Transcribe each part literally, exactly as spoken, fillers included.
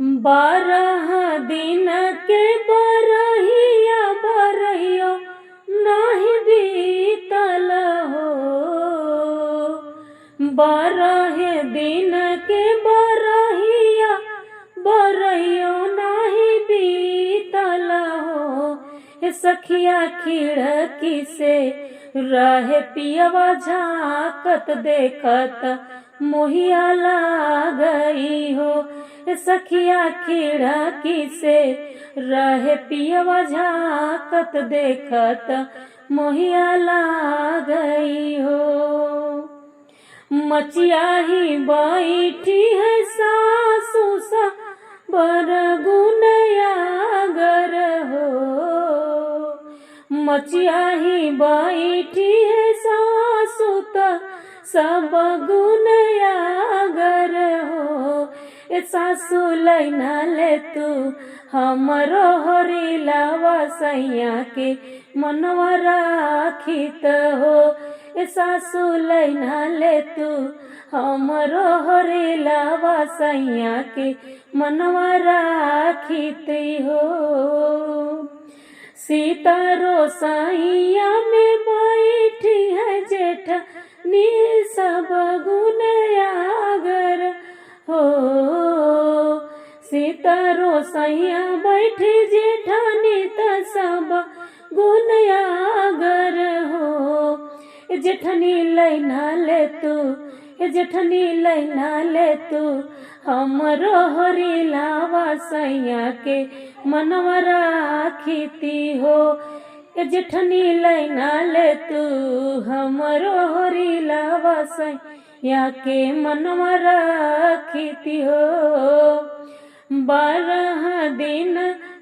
बारह दिन के बरहिया, बरहियो नाहीं बीतल हो। बारह दिन के बरहिया, बरहियो नाहीं बीतल हो। ए सखिया, खिड़की से रहे पियवा झाँकत, देखत मोहिया लागई हो। ए सखिया, खिड़की से रहे पियवा झाँकत, देखत मोहिया लागई हो। मचिया ही बैठी है सासु सा बरगुनयागर हो। मचिया ही बैठी है सासु त सब गुनयागर हो। ए सासु, लैना ले तू हमरो होरी लावा, सैया के मनवा राखित हो। ए सासु, लैना ले तू हमरो होरी लावा, सैया के मनवा राखित हो। सीता रोसैया में बैठी है जेठनी सब गुनयागर हो। सीता रोसैया बैठी जेठनी त सब गुनयागर हो। ए जेठनी, लैना ले तू, ए जेठनी, लैना ले तू हमरो होरी लावा, सैया के मनवा राखिती हो। ए जेठनी, लैना ले तू हमरो होरी लावा, सैया के मनवा राखिती हो। बारह दिन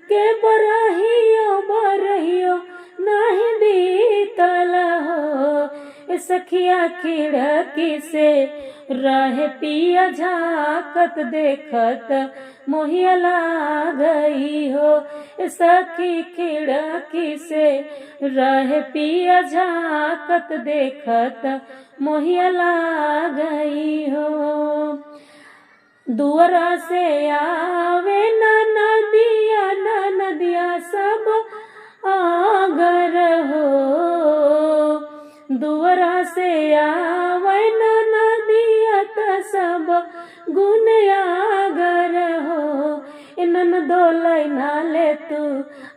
के बरहियो, बरहियो नाहीं बीतल हो। ए सखिया, खिड़की से रहे पिया झाँकत, देखत मोहिया लागई हो। ए सखी, खिड़की से रहे पिया झाँकत, देखत मोहिया लागई हो। दुअरा से आवे ननदिया, ननदिया सब आगर हो। दुअरा से आवे ननदिया त सब गुनयागर हो। ए ननदो, लैना ले तू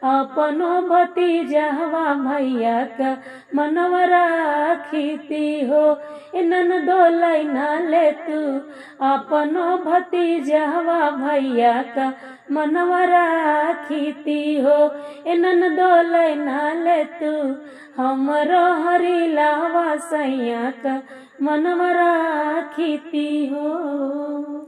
अपनो भतीजहवा भैया क मनवा राखिती हो। ए ननदो, लैना ले तू अपनो भतीजहवा भैया क मनवा राखिती हो। ए ननदो, लैना ले तू हमरो होरी लावा, सैया क मनवा राखिती हो।